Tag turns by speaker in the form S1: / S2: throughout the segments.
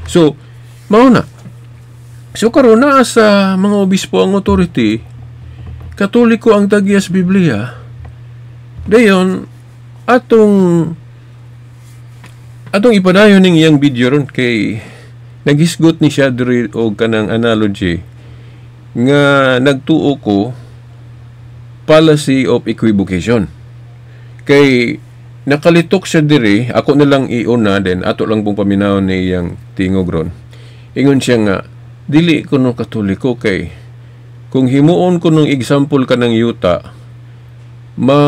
S1: So, mao na. So karon naa sa mga obispo ang authority, Katoliko ang tag-iyas Biblia. Dayon atong atong ipadayon ning iyang video ron kay naghisgot ni siya diri og kanang analogy nga nagtuo ko fallacy of equivocation. Kay nakalitok siya diri, ako na lang iuna, then ato lang pong paminawon ni iyang tingog ron. Ingon siya nga dili kuno Katoliko kay kung himuon ko ng example ka ng yuta, ma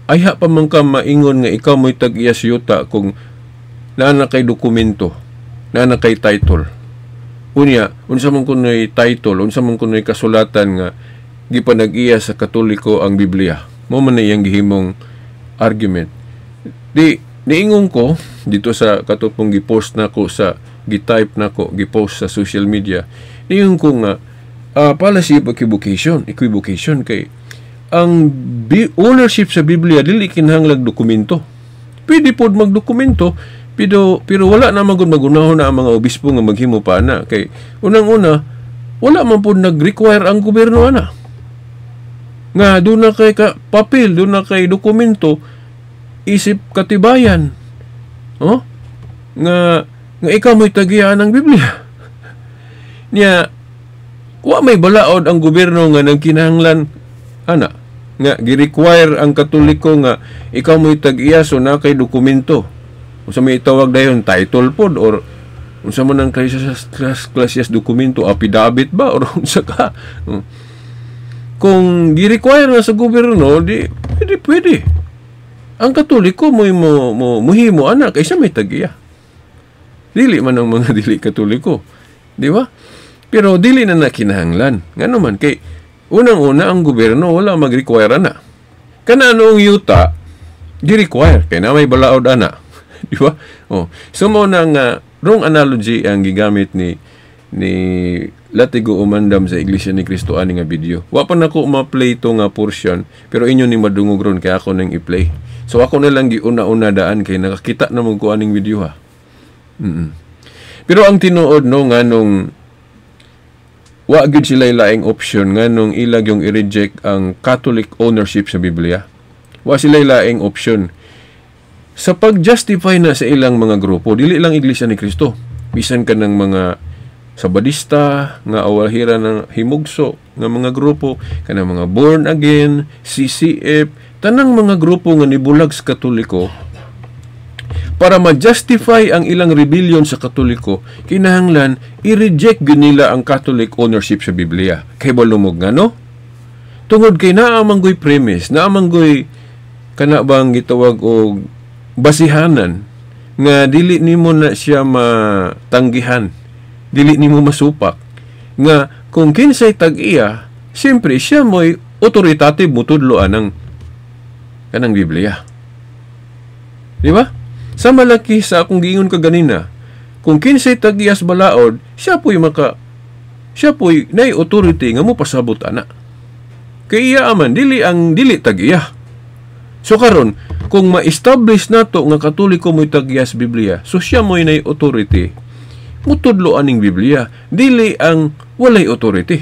S1: ayha pa man ka maingon nga ikaw mo'y tag-iyas yuta kung naa na kay dokumento, naa na kay title. Unya, unsa man kuno'y title, unsa man kuno'y kasulatan nga gipanag-iya sa Katoliko ang Biblia? Mao man na iyang gihimong argument. Di niingon ko dito sa katong gi-post nako sa gi-type nako, gi-post sa social media. Niingon ko nga fallacy of equivocation, equivocation kay ang ownership sa Biblia dili kinahanglag dokumento. Pwede pod magdokumento, pero pero wala na magud magunahon na ang mga obispo nga maghimo pa na kay unang-una, wala man pod nag-require ang gobyerno ana nga duna kay ka papel, duna kay dokumento isip katibayan. Oh? Nga nga ikaw mo'y tag-iya ng Biblia. Niya wa may balaod ang gobyerno nga nagkinahanglan ana nga gi-require ang Katoliko nga ikaw mo'y tag-iya, so naa kay dokumento. Unsa may itawag dayon, title pod or unsa man ang klase sa klasyas dokumento, affidavit ba or unsa ka? Kung gi-require na sa gobyerno, di pwede pwede. Ang Katoliko mo muhimo ana kaysa may tag-iya. Dili man ang mga dili Katoliko. Di ba? Pero dili na nakinahanglan. Ngano man kay unang-una, ang gobyerno wala mag-require ana. Kana noong yuta gi-require kay na may balaod ana. Di ba? Oh. So mao na nga wrong analogy ang gigamit ni Latigo Umandam sa Iglesia ni Cristo ani nga video. Wa pa nako ma-play to nga portion, pero inyo ni madungog ron kay ako nang i-play. So ako na lang giuna-una daan kay nakakita na mo ko aning video ha. Pero ang tinuod, no, nga nung wa gyud sila laing option, nga nung ilag yung i-reject ang Catholic ownership sa Biblia. Wa sila laing option. Sa pag-justify na sa ilang mga grupo, dili lang Iglesia ni Cristo. Bisan ka ng mga Sabadista nga awahira ng himugso nga mga grupo, kanang mga Born Again, CCF, tanang mga grupo nga nibulag sa Katoliko, para ma-justify ang ilang rebellion sa Katoliko, kinahanglan i-reject gyud nila ang Catholic ownership sa Biblia. Kay balumog nga no? Tungod kay naa man goy premise, naa man goy kana bang gitawag og basihanan nga dili nimo na siya matanggihan, dili nimo masupak nga kung kinsay tag-iya, siyempre siya mo'y authoritative mutudlo anang kanang Biblia. Di ba? Sa malaki sa akong giingon kaganina, kung kinsay tag-iyas balaod, siya po'y nay authority nga mo pasabot ana. Kay iya aman, dili ang dili tag-iya. So karon, kung ma-establish nato nga Katoliko mo'y tag-iyas Biblia, so siya mo'y nay authority mutudlo aning Biblia, dili ang walay authority.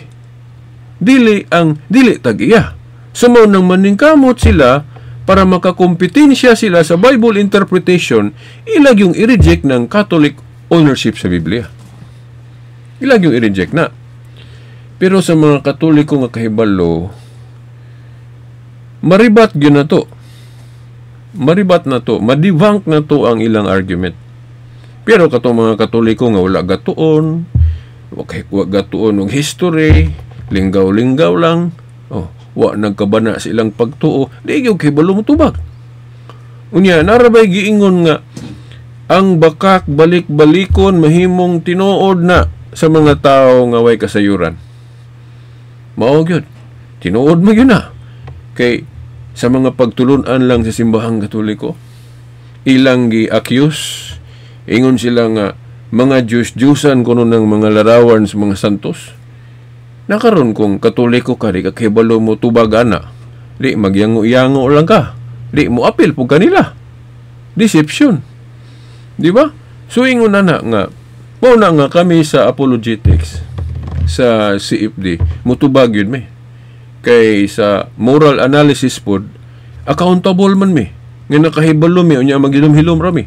S1: Dili ang dili tag-iya. So mao nang maningkamot sila para makakompetensya sila sa Bible interpretation, ilag yung i-reject ng Catholic ownership sa Biblia. Ilag yung i-reject na. Pero sa mga Katoliko nga kahibalo, maribat gyud na to. Maribat na to, ma-debunk na to ang ilang argument. Pero katong mga Katoliko nga wala gatuon, wa gatuon og history, linggaw-linggaw lang, oh, wa nagkabana sa ilang pagtuo, di gyud kahibalo motubag. Unya, narabay giingon nga ang bakak balik-balikon mahimong tinuod na sa mga tao nga way kasayuran. Mao gyud. Tinuod mo gyud na. Kay sa mga pagtulunan lang sa Simbahang Katoliko, ilang gi-accuse, ingon sila nga mga Diyos-Diyusan kuno ng mga larawan sa mga santos. Nakaron kung Katoliko ka, di ka kahibalo mo tubag ana. Di magyango-yango lang ka. Di mo apil po kanila. Deception. Di ba? So ingon na na nga Mao na nga kami sa apologetics sa CFD, mutubag gyud mi. Kay sa moral analysis pod, accountable man mi. Nga nakahibalo mi, unya maghilom-hilom ra mi.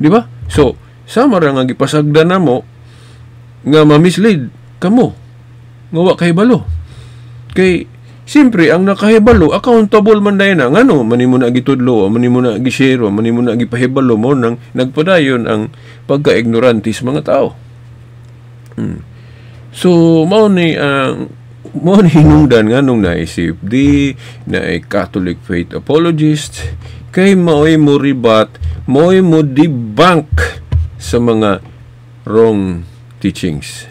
S1: Di ba? So, sama ra nga gipasagdan namo nga ma-mislead kamo nga wa kahibalo. Kay siyempre ang nakahibalo, accountable man dayon na ngano man nimo na gitudlo, man nimo na gi-share, man nimo na gipahibalo mo nang nagpadayon ang pagka-ignorante sa mga tao. So mao ni hinungdan nganong naay CFD, naay Catholic Faith Apologist, kay maoy mo rebut, maoy mo debunk sa mga wrong teachings,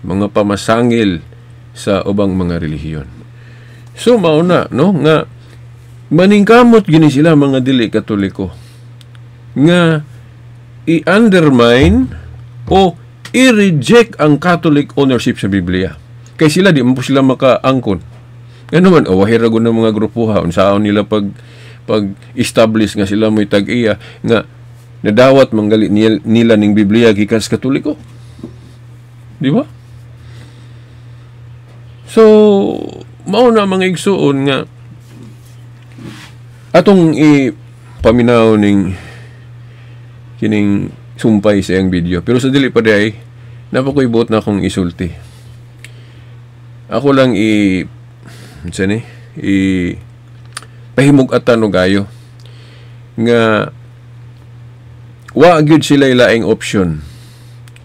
S1: mga pamasangil sa ubang mga relihiyon. So mao na, no, nga maningkamot gini sila mga dili Katoliko nga i-undermine o i-reject ang Catholic ownership sa Biblia. Kay sila, di man po sila makaangkon. Ngano man, oh, wahira gud ng mga grupo ha, unsaon nila pag establish nga sila mo'y tag-iya nga nadawat manggali nila ning Biblia gikan sa Katoliko. Di ba? So, mao na, mga igsuon, nga atong i paminaw ning kining sumpay sa iyang video. Pero sa dili pa diay, napakoy buot na akong isulti. Ako lang i unsa ni i pahimug-atan og ayo nga wa gyud sila laing option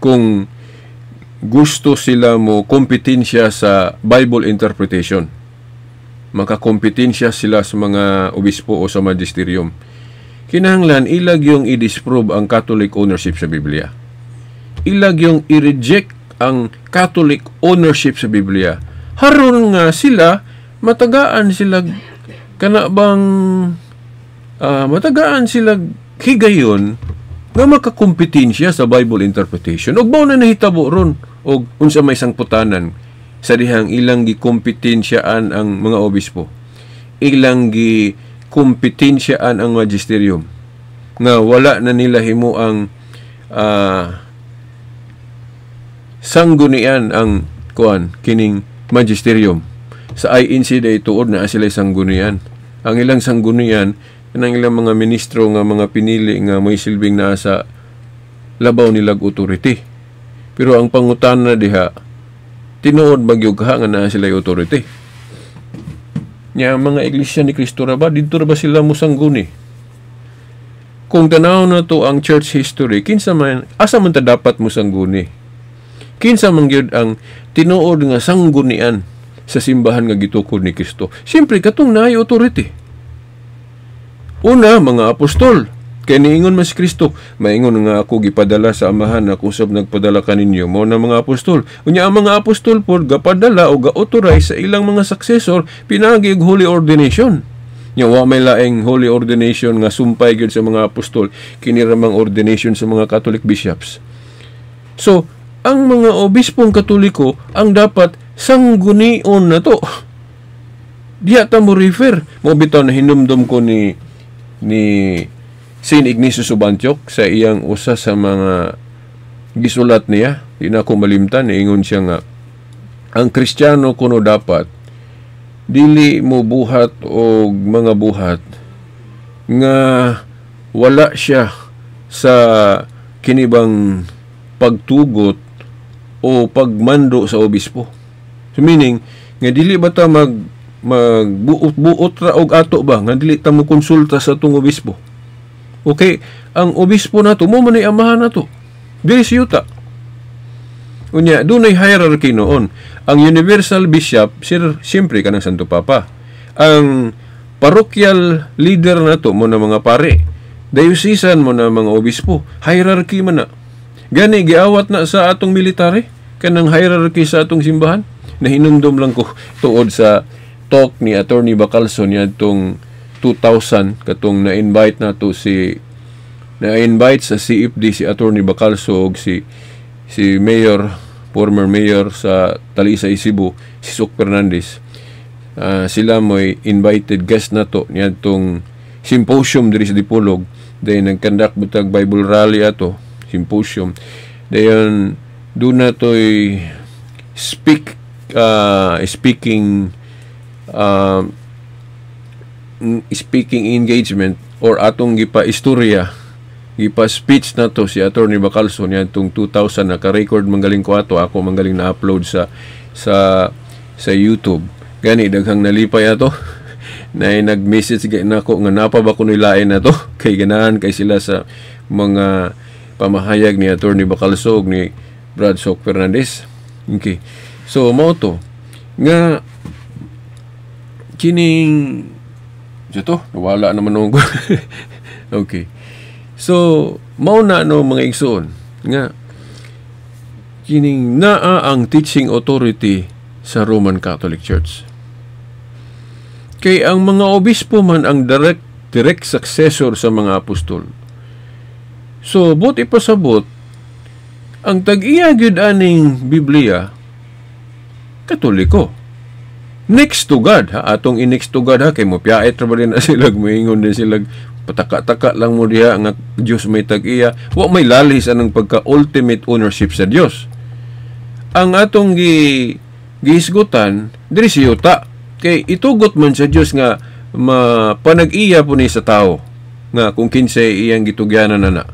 S1: kung gusto sila mo kompetensya sa Bible interpretation. Makakompetensya sila sa mga obispo o sa magisterium. Kinahanglan ilag yung i-disprove ang Catholic ownership sa Biblia. Ilag yung i-reject ang Catholic ownership sa Biblia. Haron nga sila matagaan sila kana bang matagaan sila higayon nga makakompetensya sa Bible interpretation. Ug mao na nahitabo ron og unsa may sangputanan sa dihang ilang gikompetensyahan ang mga obispo. Ilang gikompetensyahan ang magisterium nga wala na nila himo ang sanggunian ang kuan kining magisterium. Sa INC day, tuod na sila sanggunian. Ang ilang sanggunian kanang ilang mga ministro nga mga pinili nga may silbing naa sa labaw nilag authority. Pero ang pangutana diha, tinuod magyug ka nga naa sila authority? Nya ang mga Iglesia ni Cristo ra ba, didto ra ba sila mosangguni? Kung tanaw na to ang church history, kinsa man, asa man ta dapat mosangguni? Kinsa man gyud ang tinuod nga sanggunian sa simbahan nga gitukod ni Kristo? Siyempre katong naay authority. Una, mga apostol. Kay niingon mas Kristo, "Maingon nga ako gipadala sa Amahan, ako usab nagpadala kaninyo." Mao na mga apostol. Unya ang mga apostol pod gapadala o ga-authorize sa ilang mga successor pinaagi og holy ordination. Nya wa may laing holy ordination nga sumpay gyud sa mga apostol, kini ra mang ordination sa mga Catholic bishops. So, ang mga obispong Katoliko ang dapat sanggunion na to. Diya ta mo refer. Mo bitaw na hinumdum ko ni Saint Ignatius of Antioch sa iyang usa sa mga gisulat niya, di na ako malimtan, niingon siya nga ang Kristiyano kuno dapat dili mo buhat og mga buhat nga wala siya sa kinibang pagtugot o pagmando sa obispo. So meaning, nga dili ba ta magbuot-buot ra og ato ba nga dili ta mo konsulta sa atong obispo? Okay, ang obispo nato mo man ay amahan nato. Dili sa yuta. Unya, dunay hierarchy noon. Ang universal bishop, sir, siyempre kanang Santo Papa. Ang parochial leader nato mo na mga pare. Diocesan mo na mga obispo. Hierarchy man na. Gani giawat na sa atong military kanang hierarchy sa atong simbahan. Nahinumdum lang ko tuod sa talk ni Attorney Bacalso niadtong 2000, katong na-invite nato si na-invite sa CFD si Attorney Bacalso og si Mayor, former mayor sa Talisay, Cebu, si Sok Fernandez. Sila mo'y invited guest nato niadtong symposium diri sa Dipolog. Then nagkandak butag Bible rally ato symposium. Dayon duna toy speak speaking speaking engagement or atong gipa istorya, gipa speech na to si Attorney Bacalso niadtong 2000. Naka-record manggaling ko ato, ako manggaling na upload sa YouTube. Gani daghang nalipay ato na nag-message nako nga napa ba kuno lain na to kay ganahan kay sila sa mga pamahayag ni Attorney Bacalso ug ni Brad Sok Fernandez. Okay. So mao to nga kining ito, nawala naman nung. Okay. So, mao na no, mga igsoon, nga kining naa ang teaching authority sa Roman Catholic Church. Kay ang mga obispo man ang direct direct successor sa mga apostol. So, buot ipasabot, ang tag-iya gyud aning Biblia, Katoliko. Next to God, ha, atong i-next to God ha, kay mo piyait ra ba din na sila, moingon din sila, pataka-taka lang mo diha nga Dios may tag-iya. Wa may lalis anang pagka ultimate ownership sa Dios. Ang atong gihisgutan diri si yuta kay itugot man sa Dios nga mapanag-iya po ni sa tao nga kung kinsay iyang gitugyanan ana.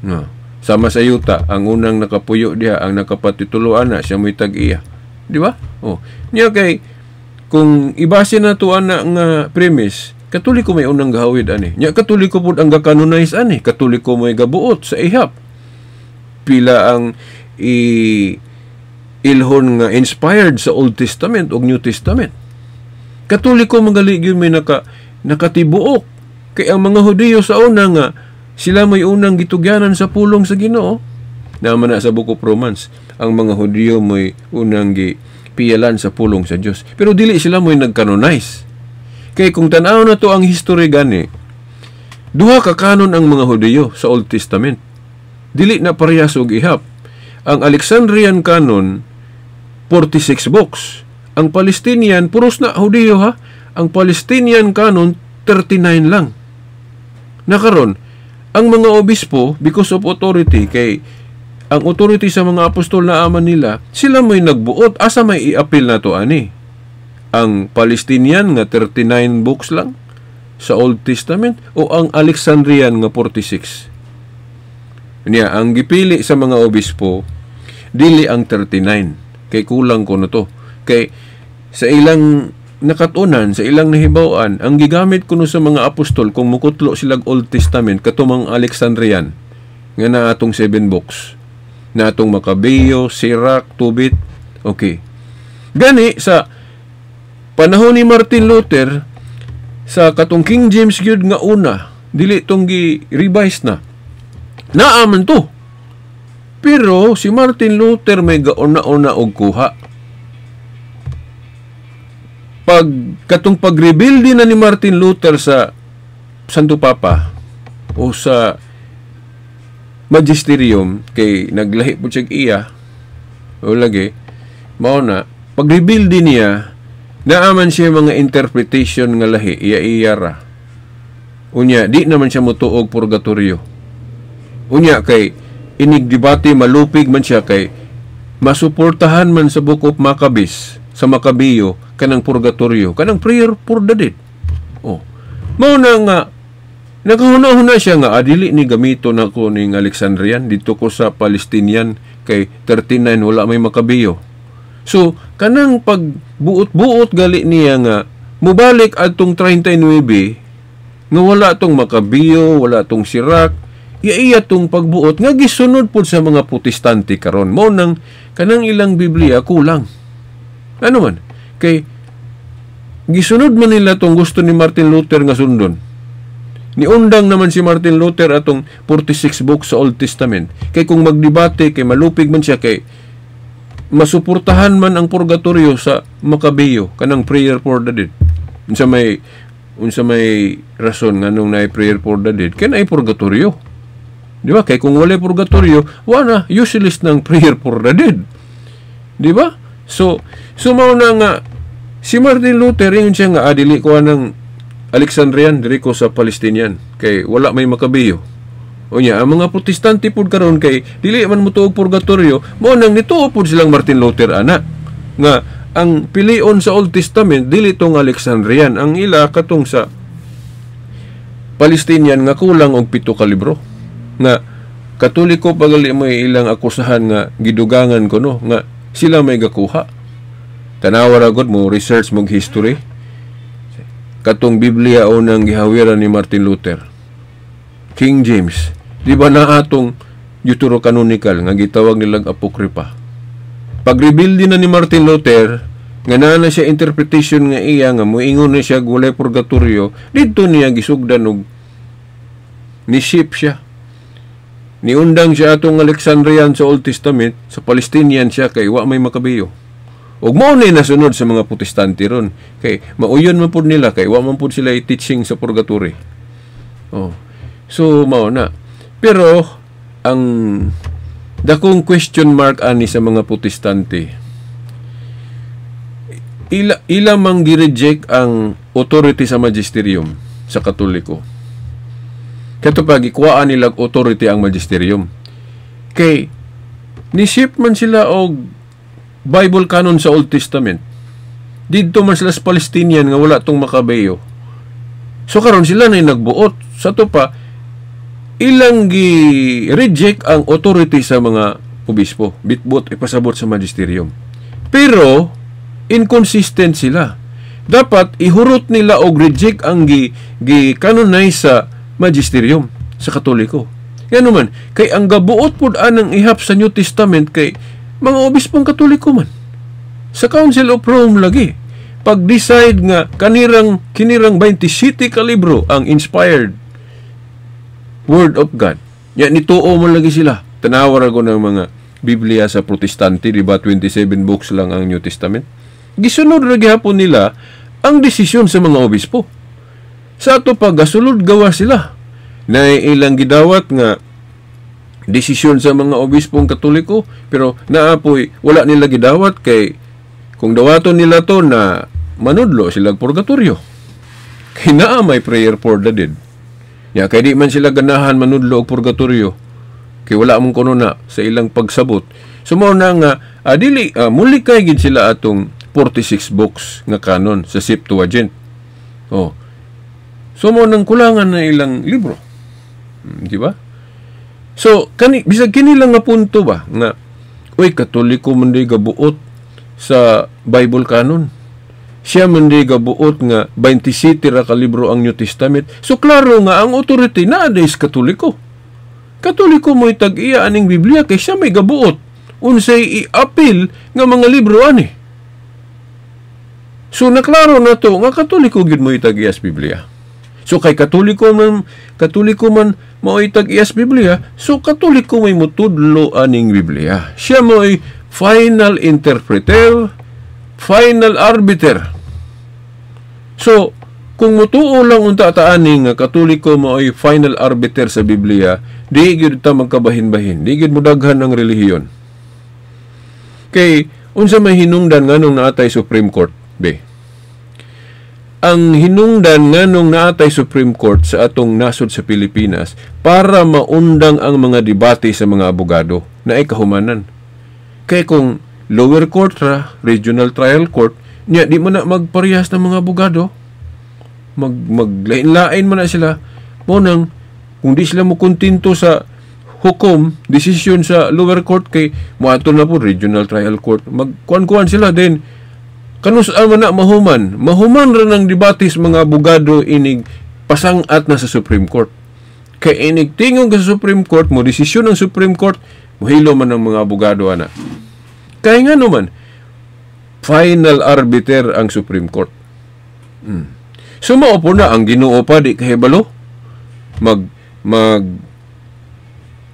S1: No. Sama sa yuta, ang unang nakapuyo diha, ang nakapatituloan na, siya mo'y tag-iya. Di ba? Oh. Nya kay kung ibase na to ana nga premise, Katoliko may unang gahawid ani. Nya Katoliko pud ang gakanonize ani, Katoliko may gabuot sa ihap. Pila ang i ilhon nga inspired sa Old Testament ug New Testament. Katoliko magali gyud may nakatibuok kay ang mga Hudiyo sa una nga sila may unang gitugyanan sa pulong sa Ginoo. Naman na sa Book of Romans, ang mga Hudiyo may unang gipiyalan sa pulong sa Dios. Pero dili sila mo'y nagkanonize. Kay kung tan-aw na to ang history gani, duha ka kanon ang mga Hudiyo sa Old Testament. Dili na parehas og ihap. Ang Alexandrian canon, 46 books. Ang Palestinian, puros na Hudiyo ha. Ang Palestinian canon, 39 lang. Nakaron, ang mga obispo, because of authority, kay ang authority sa mga apostol na aman nila, sila may nagbuot. Asa may i-appeal na to ani? Ang Palestinian nga 39 books lang sa Old Testament o ang Alexandrian nga 46? Niya, ang gipili sa mga obispo, dili ang 39. Kay kulang ko na to. Kay sa ilang nakatunan, sa ilang nahibaw-an, ang gigamit kuno sa mga apostol kung mukutlo silag Old Testament, katumang Alexandrian, nga na atong 7 books. Na atong Macabeo, Sirach, Tobit. Okay. Gani, sa panahon ni Martin Luther, sa katong King James gyud nga una, dili tong gi-revise na. Naaman to. Pero si Martin Luther may gauna-una og kuha. Pag katong pag-rebuild na ni Martin Luther sa Santo Papa o sa Magisterium, kay naglahi po siya iya o lagi mao na pag-rebuild din niya, naaman siya mga interpretation nga lahi, iya-iya ra. Unya di naman siya motuog purgatorio. Unya kay inig debate malupig man siya kay masuportahan man sa Book of Maccabees, sa Macabeo, kanang purgatorio, kanang prayer for the dead. Oh. Mao na nga nakahuna-huna siya nga adili ni gamito nako ning Alexandrian, dito ko sa Palestinian kay 39, wala may Macabeo. So kanang pagbuot-buot gali niya nga mubalik adtong 39 nga wala tong Macabeo, wala tong Sirach, iya tong pagbuot nga gisunod pud sa mga Protestante karon. Mao nang kanang ilang Biblia kulang. Ano man? Kay gisunod man nila tong gusto ni Martin Luther nga sundon. Niundang naman si Martin Luther atong 46 books sa Old Testament. Kay kung magdebate, kay malupig man siya, kay masuportahan man ang purgatorio sa Macabeo, kanang prayer for the dead. Unsa may rason nganong naay prayer for the dead? Kay naay purgatorio. Di ba? Kay kung walay purgatorio, wala, useless ng prayer for the dead. Di ba? So mao na nga si Martin Luther ingon siya nga dili ko anang Alexandrian, diri ko sa Palestinian kay wala may Macabeo. Unya, ang mga Protestante pud karon kay dili man motuo og purgatorio, mao nang nituo pud silang Martin Luther ana nga ang pilion sa Old Testament dili tong Alexandrian, ang ila katong sa Palestinian nga kulang og 7 ka libro. Nga Katoliko pagali mo ilang akusahan nga gidugangan kuno nga sila may gakuha. Tanawa ra gud mo, research mog history. Katong Biblia unang gihawiran ni Martin Luther, King James, di ba na atong Deuterocanonical nga gitawag nilang Apocrypha? Pag-rebuild na ni Martin Luther, nga naa na siya interpretation nga iya nga moingon na siya walay purgatorio, didto niya gisugdan og ni ship siya. Niundang siya atong Alexandrian sa Old Testament, sa Palestinian siya kay wa may makabiyo. Ug mao ni nasunod sa mga Protestante ron kay mauyon man pud nila kay wa man pud sila i-teaching sa purgatory. Oh. So mao na. Pero ang dakong question mark ani sa mga Protestante, ila mang gi-reject ang authority sa magisterium sa Katoliko. Kato pa gikuhaan nila authority ang magisterium. Kay ni-ship man sila og Bible canon sa Old Testament. Didto man sila sa Palestinian nga wala tong Makabeyo. So karon sila na nagbuot. Sa to pa ilang gi-reject ang authority sa mga obispo. Bitbot ipasabot sa magisterium. Pero inconsistent sila. Dapat ihurot nila og reject ang gi canonize sa magisterium sa Katoliko. Ngano man, kay ang gabuot pud anang ihap sa New Testament kay mga obispong Katoliko man. Sa Council of Rome lagi. Pag-decide nga kanirang kinirang 27 ka libro ang inspired Word of God. Ya nituo man lagi sila. Tanawa ra ko ng mga Biblia sa Protestante, di ba 27 books lang ang New Testament? Gisunod ra gihapon nila ang desisyon sa mga obispo. Sa ato pa gasulod gawa sila. Na ilang gidawat nga desisyon sa mga obispong Katoliko, pero naapoy wala nila gidawat kay kung dawaton nila to na manudlo sila purgatorio. Kay naa may prayer for the dead. Ya kay di man sila ganahan manudlo og purgatorio. Kay wala mong kuno na sa ilang pagsabot. So mao na nga dili muli kay gid sila atong 46 books nga canon sa Septuagint. Oh. So mao nang kulangan na ilang libro. Di ba? So kani bisag kini lang nga punto ba nga uy, Katoliko man di gabuot sa Bible canon. Siya man di gabuot nga 27 ra ka libro ang New Testament. So klaro nga ang authority naa is Katoliko. Katoliko mo'y tag-iya aning Biblia kay siya may gabuot unsay i-appeal nga mga libro ani. So naklaro na to nga Katoliko gyud mo'y tag-iya sa Biblia. So kay Katoliko man mao'y tag-iya sa Biblia, so Katoliko may mutudlo aning Biblia. Siya mo'y final interpreter, final arbiter. So kung mutuo lang unta taani nga Katoliko mao'y final arbiter sa Biblia, di gyud ta magkabahin-bahin, di gyud modaghan ang relihiyon. Kay unsa may hinungdan nganong naatay Supreme Court, be? Ang hinungdan nganong naatay Supreme Court sa atong nasod sa Pilipinas para maundang ang mga debate sa mga abogado na ay kahumanan. Kay kung lower court ra, regional trial court, niya di man na magparehas ng mga abogado. Maglain-lain man na sila. Mo nang kung di sila mo kontento sa hukom, desisyon sa lower court kay moadto na po regional trial court. Magkuan-kuan sila din. Kanus-a man na mahuman? Mahuman ra ng debate sa mga abogado inig pasangat na sa Supreme Court. Kay inig tingog sa Supreme Court, mo desisyon ng Supreme Court, mohilo man ang mga abogado ana. Kaya nga naman, final arbiter ang Supreme Court. So mao po na ang Ginoo pa di kahibalo mag mag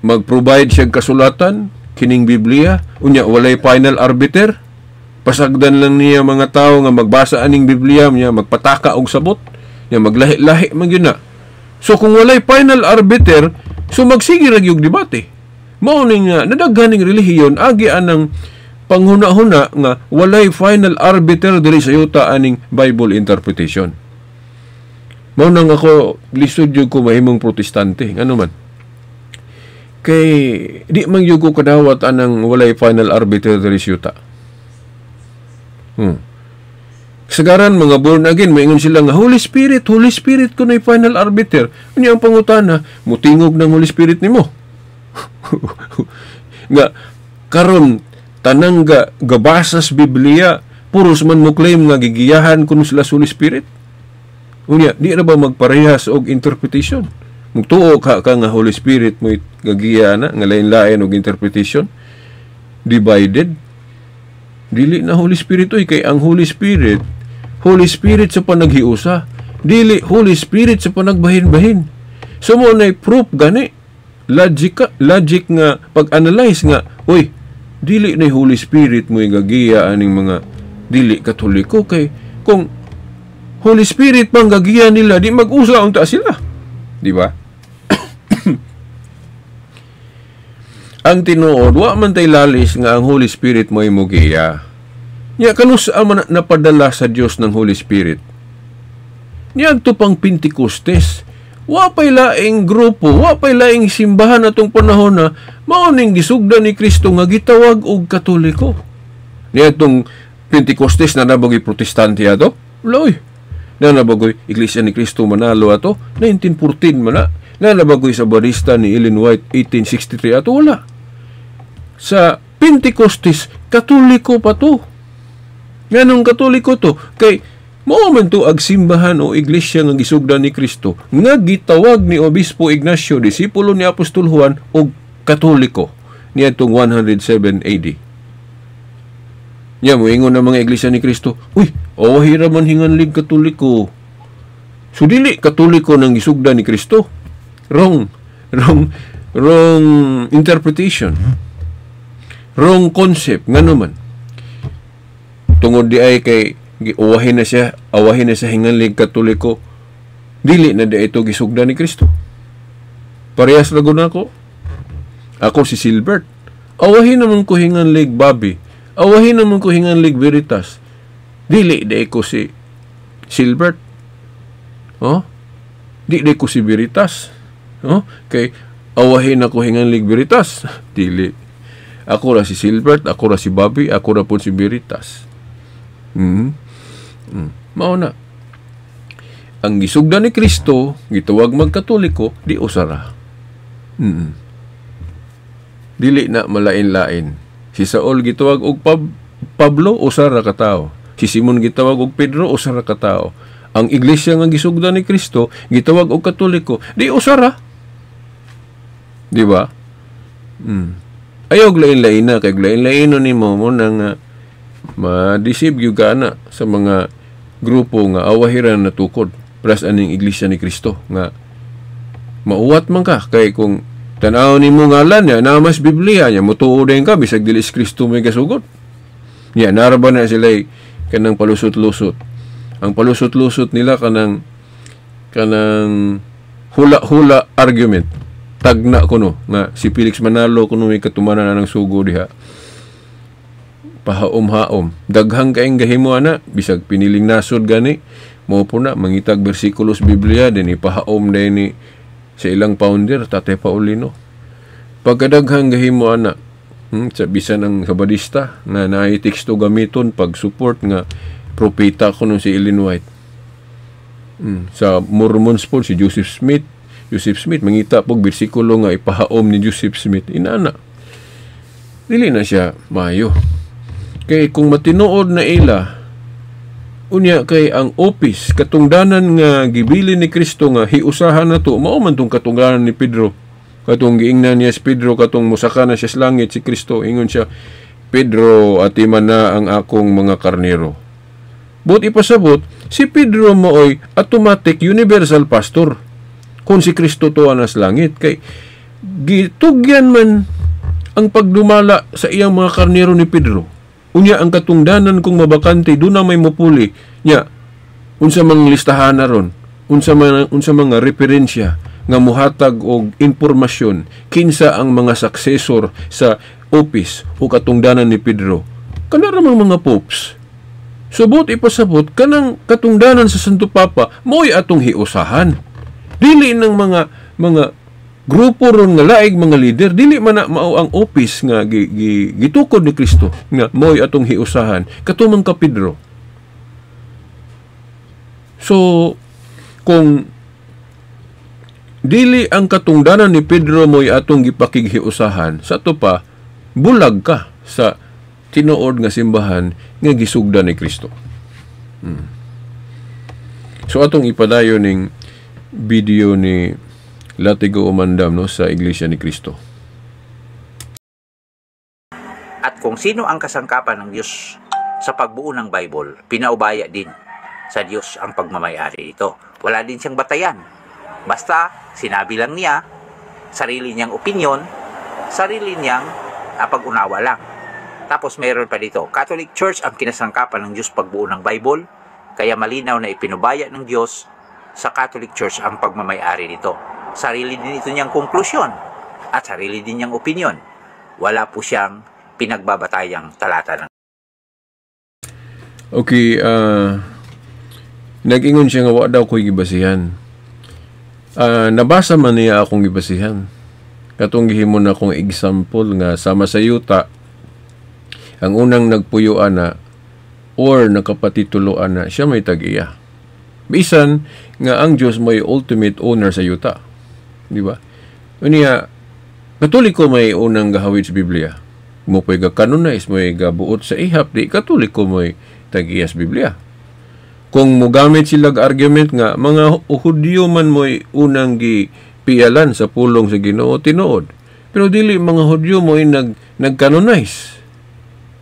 S1: mag-provide siya kasulatan kining Biblia, unya walay final arbiter, pasagdan lang niya mga tao nga magbasa aning Biblia niya magpataka og sabot niya maglahi-lahi man gyud na. So kung walay final arbiter, so magsige ra gyud debate. Mao ning nadaghan ning relihiyon agi anang panghuna-huna nga walay final arbiter diri sa yuta aning Bible interpretation. Mao nang ako lisod jud ko mahimong Protestante. Ngano man? Kay di man gyud ko kadawat anang walay final arbiter diri sa yuta. Sagaran mga born again, maingon sila nga Holy Spirit, Holy Spirit ko na final arbiter. Unya ang pangutana, mutingog ng Holy Spirit nimo? Nga karon tanang ga gabasas Biblia, puros man mo claim nga gigiyahan kuno sila sa Holy Spirit. Unya, di na ba magparehas og interpretation? Mugtuo ka ka nga Holy Spirit mo gagiya na nga lain-lain og interpretation? Divided. Dili na Holy Spirit oy, kay ang Holy Spirit, Holy Spirit sa panaghiusa, dili Holy Spirit sa panagbahin-bahin. So mo na proof gani, logic logic nga pag-analyze nga, uy, dili na Holy Spirit mo gagiya aning mga dili Katoliko, kay kung Holy Spirit pang gagiya nila, di mag-usa unta sila, di ba? Ang tinuod, wa man tay lalis nga ang Holy Spirit mo giya. Nya kanus man napadala sa Dios ng Holy Spirit? Niadto pang Pentecostes, wa pay laing grupo, wa pay laing simbahan atong panahon na mao ning gisugdan ni Kristo nga gitawag og Katoliko. Niadtong Pentecostes na nabagoy Protestante ato? Wala oy. Na nabagoy Iglesia ni Cristo Manalo ato? 1914 man na. Na nabagoy sa barista ni Ellen White 1863 ato? Wala. Sa Pentecostes, Katoliko pa to. Nganong Katoliko to? Kay mao man to ag simbahan o iglesia nga gisugdan ni Kristo nga gitawag ni Obispo Ignacio, disipulo ni Apostol Juan, og Katoliko niadtong 107 AD. Nya moingon ang mga iglesia ni Kristo, uy, awahi ra man hinganlig Katoliko. So dili Katoliko nang gisugdan ni Kristo. Wrong, wrong, wrong interpretation. Wrong concept. Ngano man? Tungod di ay kay uwahin na siya, awahin na sa hinganlig Katoliko, dili na di ito gisugdan ni Kristo. Parehas ra gud nako. Ako si Silbert. Awahin naman ko hinganlig Bobby. Awahin naman ko hinganlig Veritas. Dili di ko si Silbert. Oh? Di di ko si Veritas. Oh? Kay awahin ako hinganlig Veritas. Dili. Ako ra si Silbert, ako ra si Bobby, ako ra pud si Veritas. Mao na. Ang gisugdan ni Kristo, gitawag magkatoliko, di usara. Dili na malain-lain. Si Saul gitawag og Pablo, usara ka tawo. Si Simon gitawag og Pedro, usara ka tawo. Ang iglesia nga gisugdan ni Kristo, gitawag og Katoliko, di usara. Di ba? Ayaw lain-lain na, kay lain-lain nimo mo nang ma-deceive gyud ka na sa mga grupo nga awahiran na tukod plus aning iglesia ni Kristo nga mauwat man ka, kay kung tan-aw nimo ngalan niya na mas Biblia niya motuo din ka bisag dili si Kristo may gasugod niya. Nara ba na sila kanang palusot-lusot? Ang palusot-lusot nila kanang kanang hula-hula argument, tagna kuno nga si Felix Manalo kuno may katumanan na ng sugo diha, pahaom-haom, daghang kaing gahimo ana, bisag piniling nasod gani mo po na mangitag bersikulos Biblia din ipahaom din ni sa ilang founder Tatay Paulino. Pagkadaghang gahimo ana, sa bisan ang Sabadista nga naay teksto gamiton pag support nga propeta kuno si Ellen White. Sa Mormons po si Joseph Smith, Joseph Smith mangita pog bersikulo nga ipahaom ni Joseph Smith inana. Dili na siya maayo. Kay kung matinuod na ila, unya kay ang opis katungdanan nga gibilin ni Kristo nga hiusahan na to, mao man tong katungdanan ni Pedro. Katong giingnan niya si Pedro, katong mosaka na siya sa langit si Kristo, ingon siya, "Pedro, atiman na ang akong mga karnero." But ipasabot, si Pedro mooy automatic universal pastor kung si Kristo tuwa na sa langit, kay gitugyan man ang pagdumala sa iyang mga karnero ni Pedro. Unya ang katungdanan kung mabakante, doon na may mupuli. Nya, unsa mang listahan na ron, unsa mga referensya nga muhatag og impormasyon kinsa ang mga successor sa office o katungdanan ni Pedro. Kana ra mang mga popes. Subot ipasabot kanang katungdanan sa Santo Papa mo'y atong hiusahan. Dili ng mga Grupo ron nga laig mga leader, dili man na mao ang office nga gitukod ni Kristo nga mo'y atong hiusahan katumang ka Pedro. So kung dili ang katungdanan ni Pedro mo'y atong gipakighiusahan, sa ato pa bulag ka sa tinuod nga simbahan nga gisugdan ni Kristo. So atong ipadayon ning video ni Latigo Umandam, no, sa Iglesia ni Cristo.
S2: At kung sino ang kasangkapan ng Diyos sa pagbuo ng Bible, pinaubaya din sa Diyos ang pagmamayari nito. Wala din siyang batayan. Basta sinabi lang niya, sarili niyang opinion, sarili niyang pag-unawa lang. Tapos meron pa dito, Catholic Church ang kinasangkapan ng Diyos pagbuo ng Bible, kaya malinaw na ipinubaya ng Diyos sa Catholic Church ang pagmamayari nito. Sarili din ito niyang konklusyon at sarili din niyang opinion. Wala po siyang pinagbabatayang talata ng
S1: Okay, nag-ingon siya nga wa daw ko'y gibasihan. Nabasa man niya akong gibasihan. Katong gihimo na akong example nga sama sa yuta, ang unang nagpuyo ana or nakapatitulo ana, siya may tag-iya. Bisan nga ang Diyos may ultimate owner sa yuta. Di ba? Unya, Katoliko may unang gahawid sa Biblia. Mo po'y ga-canonize, mo'y gabuot sa ihap, di Katoliko mo'y tag-iya sa Biblia. Kung mogamit sila argument nga mga Hudyo man mo'y unang gipialan sa pulong sa Ginoo, tinuod. Pero dili mga Hudyo mo'y nag-canonize,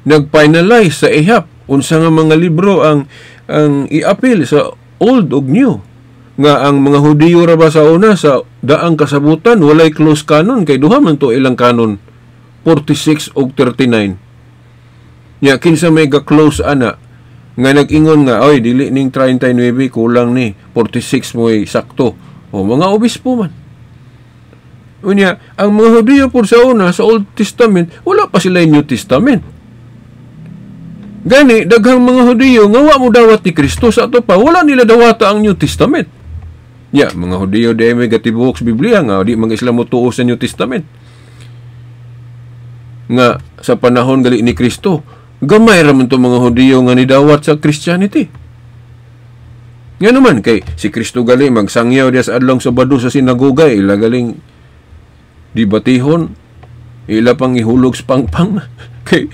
S1: nag-finalize sa ihap unsa nga mga libro ang iapil sa Old ug New. Nga ang mga Hudiyo ra ba sa una sa daang kasabutan walay close canon, kay duha man to ilang canon, 46 ug 39. Nya kinsa may ga-close ana nga nag-ingon nga oy dili ning 39, kulang ni 46 mo'y sakto? O mga obispo man. Unya ang mga Hudiyo por sa una sa Old Testament, wala pa sila New Testament. Gani daghang mga Hudiyo nga wa mo dawat ni Kristo, sa ato pa wala nila dawata ang New Testament. Ya, mga Hudiyo di may gatibuok sa Biblia nga di mga sila motuo sa New Testament. Nga sa panahon gali ni Kristo, gamay ra man to mga Hudiyo nga nidawat sa Christianity. Nga naman kay si Kristo gali magsangyaw diya sa adlong Sabado sa sinagoga, ila galing dibatihon, ila pang ihulog sa pangpang kay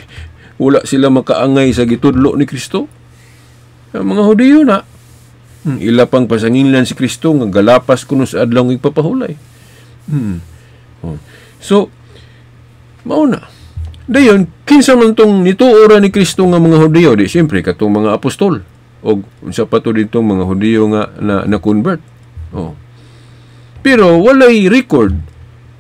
S1: wala sila makaangay sa gitudlo ni Kristo. Ang mga Hudiyo na ila pang pasanginlan si Kristo nga galapas kuno sa adlaw igpapahulay. Oh. So mao na. Dayon kinsa man tong nituo ra ni Kristo nga mga Hudiyo, di siyempre katong mga apostol og unsa pa to ditong mga Hudiyo nga na convert. Oh. Pero walay record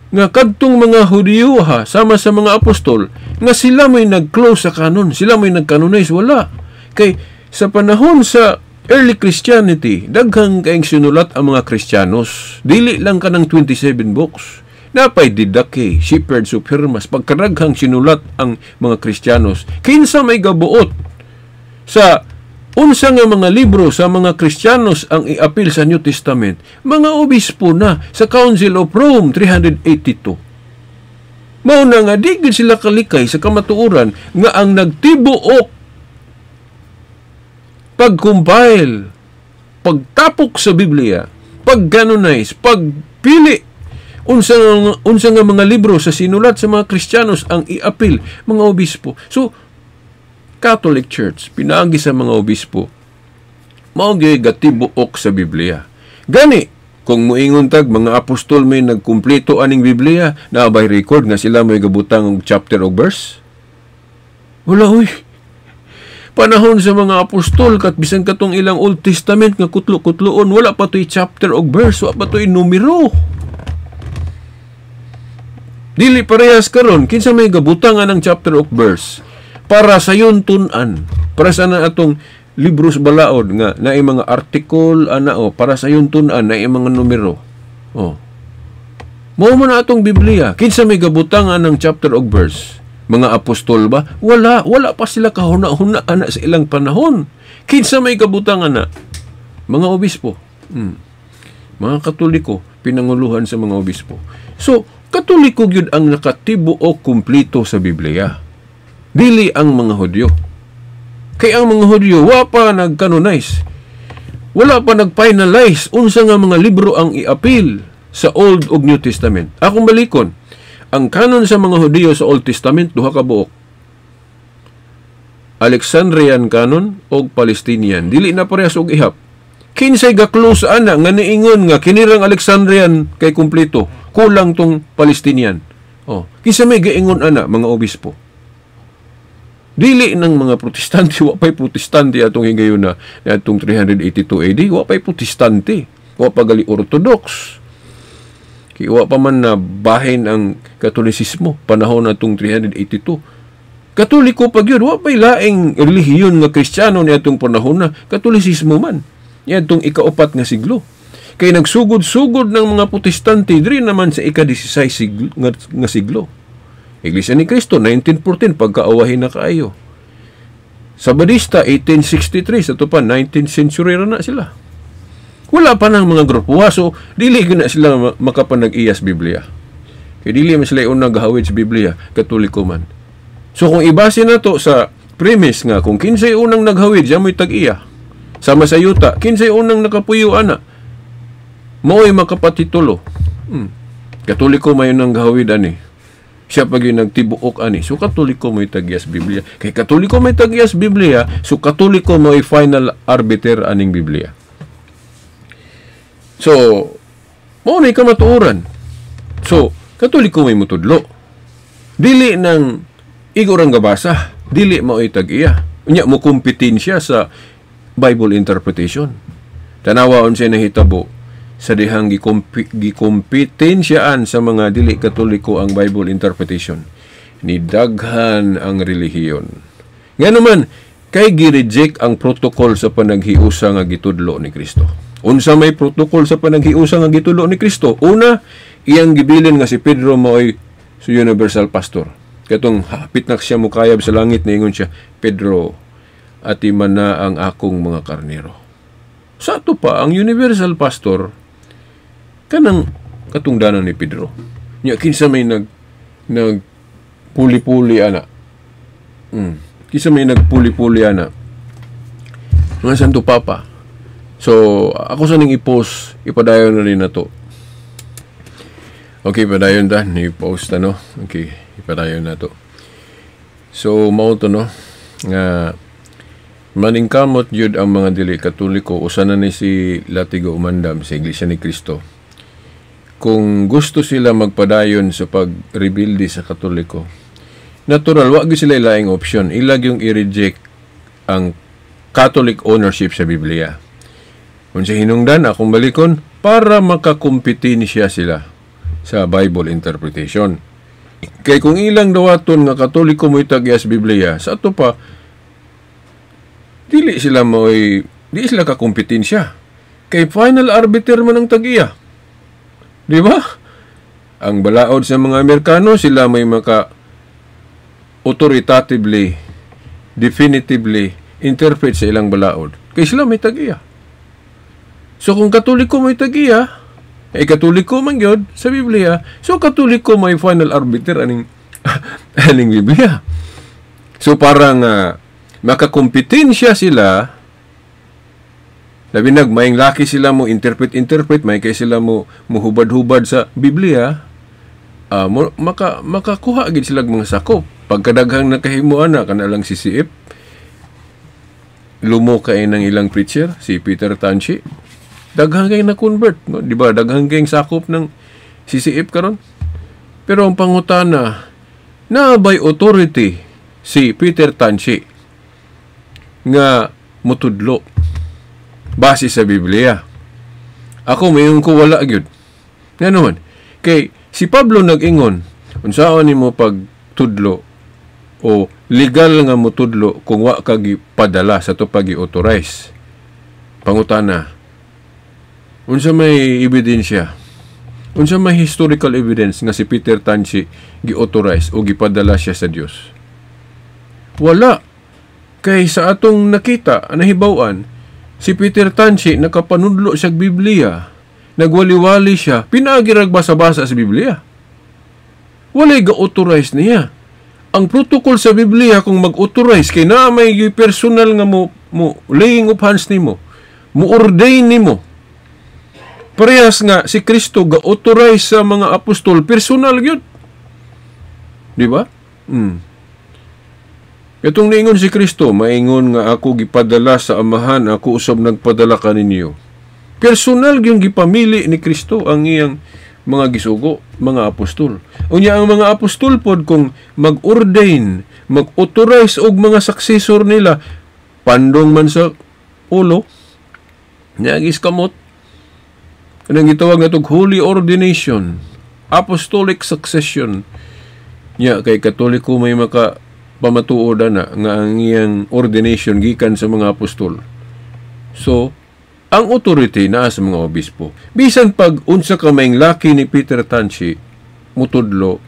S1: nga kadtong mga Hudiyo ha sama sa mga apostol nga sila may nag-close sa canon, sila may nag-canonize, wala. Kay sa panahon sa early Christianity, daghang kaayong sinulat ang mga Kristiyanos. Dili lang kanang 27 books. Napay Didache, Shepherds of Hermas, pagkadaghang sinulat ang mga Kristiyanos. Kinsa may gabuot sa unsa nga mga libro sa mga Kristiyanos ang iapil sa New Testament? Mga obispo na sa Council of Rome 382. Mao na nga di gid sila kalikay sa kamatuoran nga ang nagtibuok pag-compile, pagtapok sa Biblia, pag-canonize, pagpili unsa nga mga libro sa sinulat sa mga Kristiyanos ang iapil, mga obispo. So Catholic Church pinaagi sa mga obispo mao gyud gatibuok sa Biblia. Gani kung moingon tag mga apostol may nagkumpleto aning Biblia, naa bay record nga sila may gabutang og chapter og verse? Wala oy. Panahon sa mga apostol kat bisan katong ilang Old Testament nga kutlo-kutloon, wala pa to'y chapter og verse, wala pa to'y numero. Dili parehas karon, kinsa may gabutang anang chapter og verse para sayon tun-an, para sa na atong libros balaod nga naay mga article ana o para sayon tun-an naay mga numero. Oh. Mao man atong Biblia, kinsa may gabutang anang chapter og verse? Mga apostol ba? Wala, wala pa sila kahuna-huna ana sa ilang panahon. Kinsa may kabutang ana? Mga obispo. Mga Katoliko pinanguluhan sa mga obispo. So, Katoliko gyud ang nakatibuok kumpleto sa Biblia. Dili ang mga Hudyo. Kay ang mga Hudyo wa pa nag-canonize. Wala pa nag-finalize unsa nga mga libro ang iapil sa Old ug New Testament. Akong balikon, ang canon sa mga Hudyo sa Old Testament duha ka buok. Alexandrian canon og Palestinian. Dili na parehas og ihap. Kinsay ga-close ana nga niingon nga kinirang Alexandrian kay kumpleto, kulang tong Palestinian? Oh, kinsa may gaingon ana? Mga obispo. Dili ng mga Protestante, wa pay Protestante atong higayon na atong 382 AD, wa pay Protestante, wa pa gali Orthodox. Kay wa pa man na bahin ang Katolisismo panahon atong 382. Katoliko pa gyud, wa pay laing relihiyon nga Kristiyano ni atong panahon na, Katolisismo man. Niadtong ikaupat nga siglo. Kay nagsugod-sugod ng mga Protestante diri naman sa ika-16 siglo, nga siglo. Iglesia ni Cristo, 1914, pagkaawahin na kaayo. Sabadista, 1863, sa to pa, 19th century ra na sila. Wala pa ng mga grupo. So, dili na sila makapanag-iyas Biblia. Kay dili man sila unang gahawid sa Biblia, Katoliko man. So, kung ibase na to sa premise nga, kung kinsay unang naghawid, siya mo'y tag-iya. Sama sa yuta, kinsay unang nakapuyo ana, mao'y makapatitulo. Katoliko may unang gahawid ani. Siya pag yung nagtibuok ani. So, Katoliko mo'y tag-iyas Biblia. Kay Katoliko may tag-iyas Biblia, so Katoliko mo'y final arbiter aning Biblia. So, mao na'y kamatuoran. So, Katoliko may mutudlo. Dili ng igorang gabasa, dili mao'y tag-iya. Unya mo kompetensya sa Bible interpretation. Tanawa unsay nahitabo sa dihang gikompetensiyaan sa mga dili Katoliko ang Bible interpretation. Nidaghan ang relihiyon. Nga naman, kay gi-reject ang protocol sa panaghiusa nga gitudlo ni Kristo. Unsa may protocol sa panaghiusa nga gitudlo ni Kristo? Una, iyang gibilin nga si Pedro maoy si universal pastor. Katong hapit na siya mukayab sa langit, niingon siya, "Pedro, atiman na ang akong mga karnero." Sa ato pa, ang universal pastor, kanang katungdanan ni Pedro. Nya kinsa may nag puli-puli ana? Kinsa may nagpuli-puli ana? Mga Santo Papa. So, ako sa ning i-post, ipadayon na rin na to. Okay, padayon ta, i-post na, no? Okay, ipadayon na to. So, mao to, no? Nga, maningkamot yun ang mga dili Katoliko, usa na ni si Latigo Umandam sa Iglesia ni Cristo. Kung gusto sila magpadayon sa pag-rebuild sa Katoliko, natural, wa gyud sila laing option. Ilag yung i-reject ang Catholic ownership sa Biblia. Kung sa hinungdan, akong balikon, para makakompetensya sila sa Bible interpretation. Kay kung ilang dawaton nga Katoliko mo'y tag-iyas Biblia, sa ato pa, dili sila mo'y, di sila kakompetensya. Kay final arbiter man ang tag-iya. Di ba? Ang balaod sa mga Amerikano, sila may maka authoritatively, definitively interpret sa ilang balaod. Kay sila may tag-iya. So kung Katoliko may tag-iya, ay Katoliko man gyud sa Biblia, so Katoliko may final arbiter aning aning Biblia. So parang makakompetensya sila, labi nag maing laki sila mo interpret, may kay sila mo muhubad-hubad sa Biblia, mo, makakuha gid sila mga sakop. Pagkadaghang nakahimo ana kana lang si CF, lumo kay ng ilang preacher si Peter Tanchi, daghang kay na-convert, no? Di ba? Daghang kay sakop ng CCF karon. Pero ang pangutana, na by authority si Peter Tanchi nga mutudlo base sa Biblia? Ako mayon ko wala gyud. Nga naman, kay si Pablo nag-ingon, unsaon nimo pagtudlo o legal nga mutudlo kung wa ka gipadala sa to pag-authorize? Pangutana, unsa may ebidensya? Unsa may historical evidence nga si Peter Tanchi gi-authorize o gipadala siya sa Dios? Wala. Kay sa atong nakita, nahibaw-an, si Peter Tanchi nakapanudlo sa Biblia Nagwali-wali siya, pinaagi rag basa-basa sa Biblia. Walay ga-authorize niya. Ang protocol sa Biblia, kung mag-authorize kay naa may personal nga mo laying of hands nimo, mo ordain nimo. Parehas nga si Kristo ga-authorize sa mga apostol, personal gyud. Di ba? Itong niingon si Kristo, "Maingon nga ako gipadala sa Amahan, ako usab nagpadala kaninyo." Personal gyud gipamili ni Kristo ang iyang mga gisugo, mga apostol. Unya ang mga apostol pod, kung mag-ordain, mag-authorize og mga successor nila, pandong man sa ulo, niagis kamot, kanang gitawag natog holy ordination, apostolic succession. Nya kay Katoliko may maka pamatuod na nga ang iyang ordination gikan sa mga apostol. So, ang authority naa sa mga obispo. Bisan pag unsa ka maing laki ni Peter Tansi mutudlo,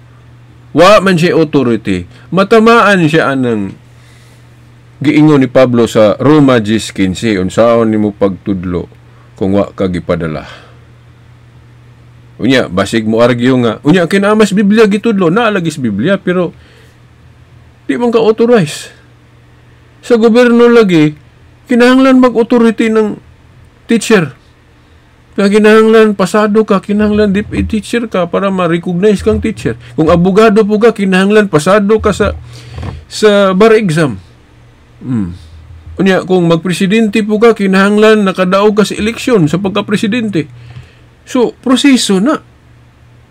S1: wa man siya authority, matamaan siya anang giingon ni Pablo sa Roma 10:15, "Unsaon nimo pagtudlo kung wa ka gipadala?" Unya, basig mo argue nga, unya kinamas Biblia gitudlo, naa lagi sa Biblia, pero di man ka authorize. Sa gobyerno lagi, kinahanglan mag-authority ng teacher. Kaya kinahanglan pasado ka, kinahanglan DepEd teacher ka para ma-recognize kang teacher. Kung abogado po ka, kinahanglan pasado ka sa bar exam. Unya, kung magpresidente po ka, kinahanglan nakadaog ka sa eleksyon sa pagka-presidente. So, proseso na.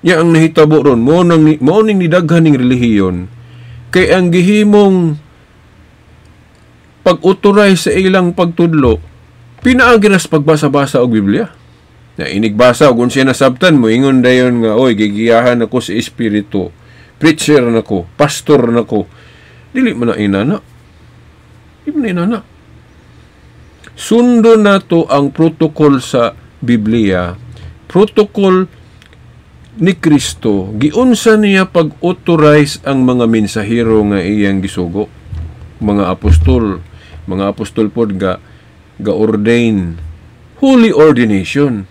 S1: Ya ang nahitabo ron, mao ning nidaghan ning relihiyon kay ang gihimong pag-authorize sa ilang pagtudlo pinaagi ra sa pagbasa-basa og Biblia. Na inigbasa og unsay nasabtan mo, ingon dayon nga, "Oy, gigiyahan ako sa espiritu. Preacher nako, pastor nako." Dili man na inana. Di man na inana. Sundo nato ang protocol sa Biblia, protocol ni Kristo, giunsa niya pag-authorize ang mga mensahero nga iyang gisugo. Mga apostol, mga apostol pod ga ga-ordain. Holy ordination.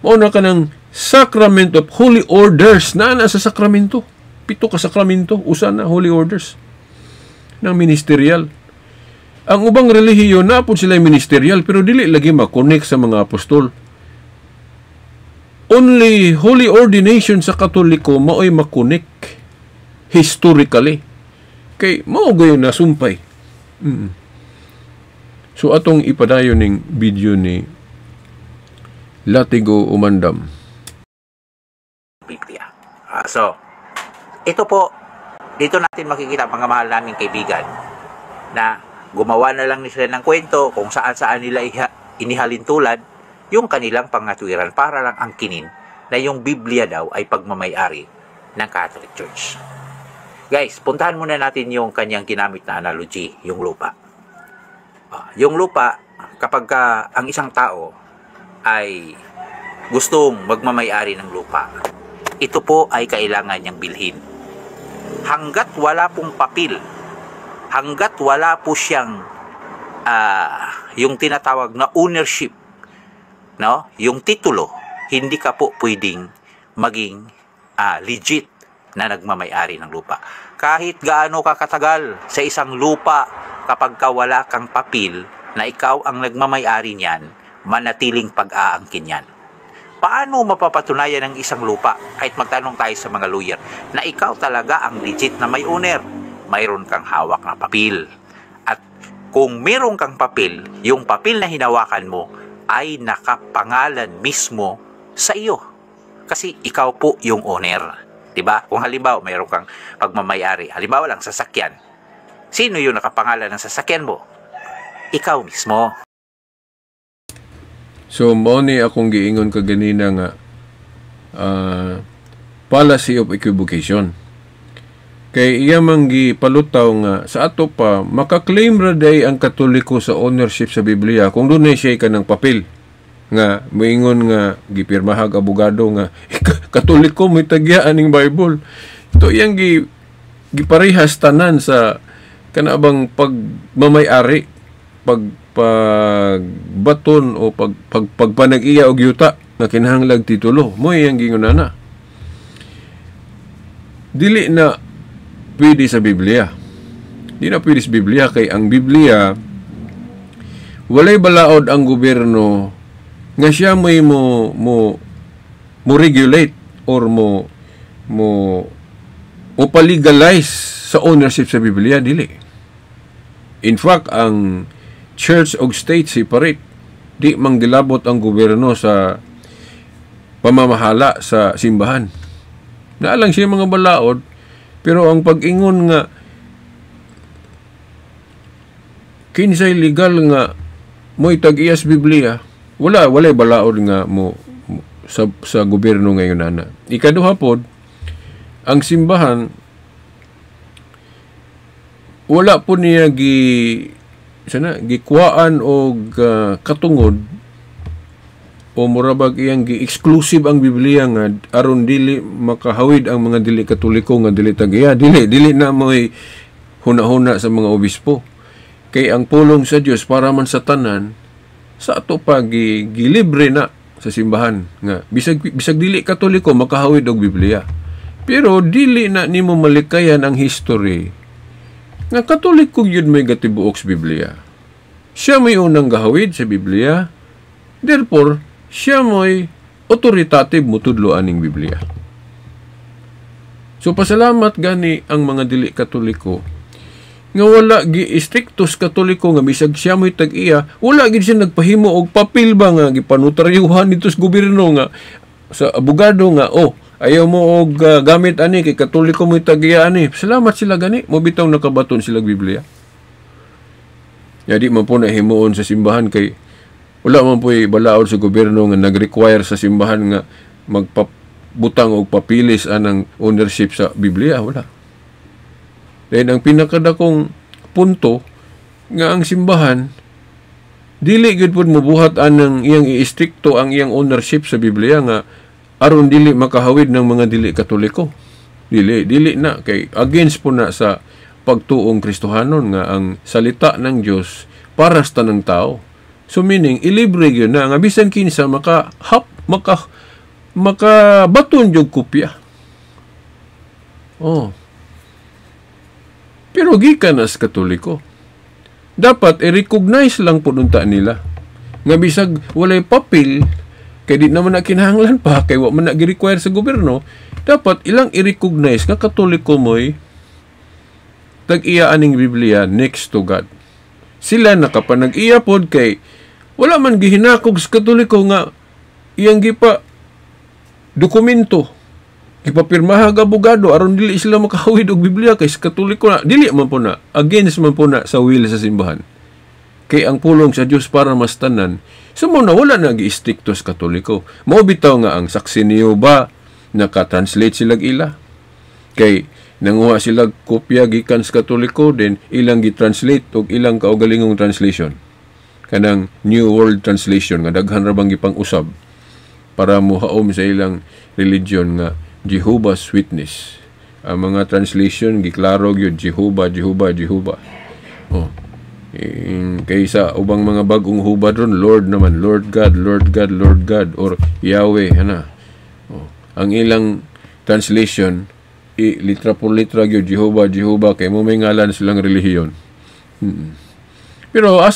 S1: Mao na kanang sacrament of holy orders na na sa sakramento. Pito ka sakramento, usa na holy orders ng ministerial. Ang ubang relihiyon na po sila ministerial, pero dili lagi ma-connect sa mga apostol. Only holy ordination sa Katoliko mao'y ma-connect historically. Kay mao gayon nasumpay. So atong ipadayon ning video ni Latigo Umandam.
S2: Biblia. So, ito po, dito natin makikita, mga mahal naming kaibigan, na gumawa na lang sila ng kwento kung saan-saan nila inihalin tulad yung kanilang pangatwiran para lang angkinin na yung Biblia daw ay pagmamayari ng Catholic Church. Guys, puntahan muna natin yung kanyang ginamit na analogy, yung lupa. Yung lupa, kapag ka ang isang tao ay gustong magmamayari ng lupa, ito po ay kailangan niyang bilhin. Hanggat wala pong papel, hanggat wala po siyang yung tinatawag na ownership, no? Yung titulo, hindi ka po pwedeng maging legit na nagmamayari ng lupa. Kahit gaano ka katagal sa isang lupa, kapag ka wala kang papel na ikaw ang nagmamayari niyan, manatiling pag-aangkin yan. Paano mapapatunayan ng isang lupa, kahit magtanong tayo sa mga lawyer, na ikaw talaga ang legit na may owner? Mayroon kang hawak na papel. At kung meron kang papel, yung papel na hinawakan mo ay nakapangalan mismo sa iyo. Kasi ikaw po yung owner. 'Di ba? Kung halimbawa mayroon kang pagmamayari, halimbawa lang sasakyan. Sino yung nakapangalan ng sasakyan mo? Ikaw mismo.
S1: So mao ni akong giingon kaganina nga fallacy of equivocation. Kay iya man gipalutaw nga sa ato pa maka-claim ra day ang Katoliko sa ownership sa Biblia kung dunay siya kanang papel nga moingon nga gipirmahag abogado nga Katoliko may tagya aning Bible. Ito iyang giparehas tanan sa kanabang pagmamay-ari, pagbaton o pagpanag-iya og yuta. Nga kinahanglag titulo. Mo iyang gingon na. Dili na pwede sa Biblia. Di na pwede sa Biblia kay ang Biblia, walay balaod ang gobyerno nga siya may mo regulate or mo palegalize sa ownership sa Biblia, dili. In fact, ang church og state separate. Di manggilabot ang gobyerno sa pamamahala sa simbahan. Naa lang siya mga balaod, pero ang pag-ingon nga kinsay legal nga mo'y tag-iyas Biblia, wala, walay balaod nga mo sa gobyerno ngayon ana. Ikaduha pod, ang simbahan wala po niya gi sana gikuhaan og katungod o murabag iyang gi-exclusive ang Biblia nga aron dili makahawid ang mga dili Katoliko nga dili tag-iya. Dili dili na mo'y huna-huna sa mga obispo. Kay ang pulong sa Dios para man sa tanan, sa ato pa gilibre na sa simbahan nga bisag dili Katoliko makahawid og Biblia. Pero dili na nimo malikayan ang history nga Katoliko gyud may gatibuok sa Biblia. Siya may unang gahawid sa Biblia. Therefore, siya mo'y authoritative mutudlo aning Biblia. So pasalamat gani ang mga dili Katoliko nga wala gi istriktos Katoliko nga bisag siya mo'y tag-iya, wala gid siya nagpahimo og papel ba nga gipanotaryuhan dito sa gobyerno nga sa abogado nga, "Oh, ayaw mo og gamit ani kay Katoliko mo'y tag-iya ani." Salamat sila gani mo bitaw nakabaton sila Biblia. Ya, di man po na himuon sa simbahan kay wala man po'y balaod sa gobyerno nga nag-require sa simbahan nga magpabutang og papilis anang ownership sa Biblia, wala. Then ang pinakadakong punto nga ang simbahan dili gyud pud mobuhat anang iyang iistrikto ang iyang ownership sa Biblia nga aron dili makahawid ng mga dili Katoliko. Dili dili na kay against po na sa pagtuong Kristohanon nga ang salita ng Dios para sa tanang tao. So meaning ilibre gyud na nga bisan kinsa maka hap maka makabaton jud kopya. Oh. Pero gikan as Katoliko. Dapat i-recognize lang po unta nila. Nga bisag walay papel, kay di naman na kinahanglan pa, kay wa man na gi-require sa gobyerno, dapat ilang i-recognize nga Katoliko mo'y tag-iya aning Biblia next to God. Sila nakapanag-iya pod kay wala man gihinakog sa Katoliko nga iyang gipa dokumento, gipapirmahag abogado aron dili sila makahawid og Biblia kay sa Katoliko na. Dili man po na, against man po na sa will sa simbahan kay ang pulong sa Dios para mas tanan. So mo na wala na gi-istrikto sa Katoliko. Mao bitaw nga ang saksi niyo ba naka-translate sila ila kay nanguha sila kopya gikan sa Katoliko, then ilang gi-translate og ilang kaugalingong translation, kanang New World Translation nga daghan ra bang gipang-usab para mohaom sa ilang religion nga Jehovah's Witness. Ang mga translation giklaro gyud, Jehovah, Jehovah, Jehovah. Oh. Kaysa ubang mga bagong hubad ron, Lord naman, Lord God, Lord God, Lord God or Yahweh ana. Oh. Ang ilang translation i litra por litra gyud, Jehovah, Jehovah, kay mo may ngalan silang relihiyon. Pero as